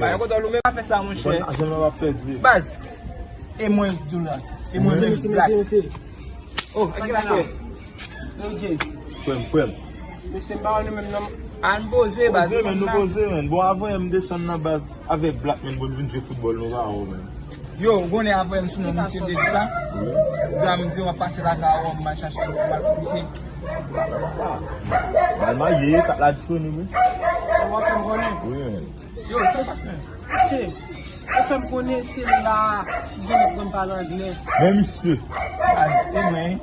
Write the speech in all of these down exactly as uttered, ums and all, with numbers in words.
Ba yo kontan nou menm pa fè sa, monchè. Baz, e mwen, Doula. E mwen menm, Black. Oh, e ki la fè? Frè m, frè m. Mesye, m pa wè nou menm non. Ann poze, baz. Poze, men, nou poze, men. Bon, avan m desann nan, baz, avèk Black, men, bon, vin jwe foutbòl, nou pa wè, men. Yo, ou konnen apre m sou non misye vle di sa. Wi. Jan m di w ap pase lakay ou, m al chache m al pou misye. Mal maye, kat la disponib, wi. Ou ap fè m konnen. Wi, men. Yo, sa k pase, men? Se, ou fè m konnen se la ki gen pou m pale anglè. Men misye. Baz, e mwen.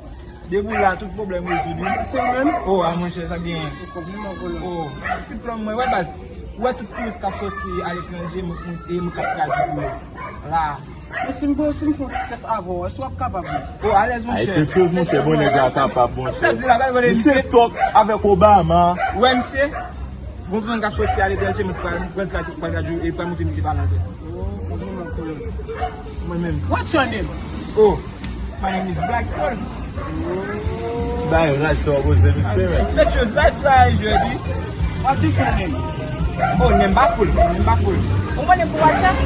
Depi w la, tout pwoblèm rezoud, wi. Se ou menm? Oh, a monchè, sa genyen. Konpliman pou ou. Oh, diplòm mwen, wè baz. Ou wè tout touris k ap soti aletranje, m, m, e m k ap tradui pou yo. La. Men si m, si m fè yon ti tès avè w, èske w ap kapab? Oh, alèz, monchè. Ay, kèk choz, monchè, bon nèg la kapab, monchè. Sa di la, gade, gade, misye. Misye tòk avèk Obama. Wè, misye. Gon fanm k ap soti aletranje, mwen pral, mwen pral, pral, pral, e pral montre misye pale anglè. Oh, konpliman pou ou. Mwen menm. What's your name? Oh, my name is Black Pearl. Ti bagay raz sa w poze misye, men. Mèt yo, bay ti bagay jwe, wi. What's your name? Oh, name pa full, name pa full. Ou konnen pou WhatsApp?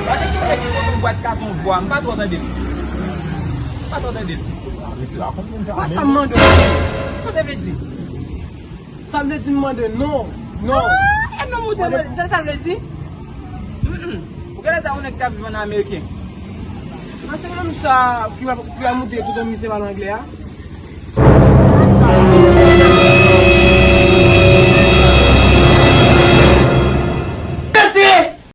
WhatsApp se yon nèg ki konn yon bwat katon vwa, m pa twò tande l. M pa twò tande l. Misye pa konn moun sa. Wè sa m mande w. Sa w te vle di? Sa vle di m mande non, non. Ah, e non, mwen te mande, sa, sa vle di? Mm-mm. Ou genlè ta yon nèg k ap viv ann Ameriken. Nan se menm sa ki va, ki va montre tout an misye pale anglè a.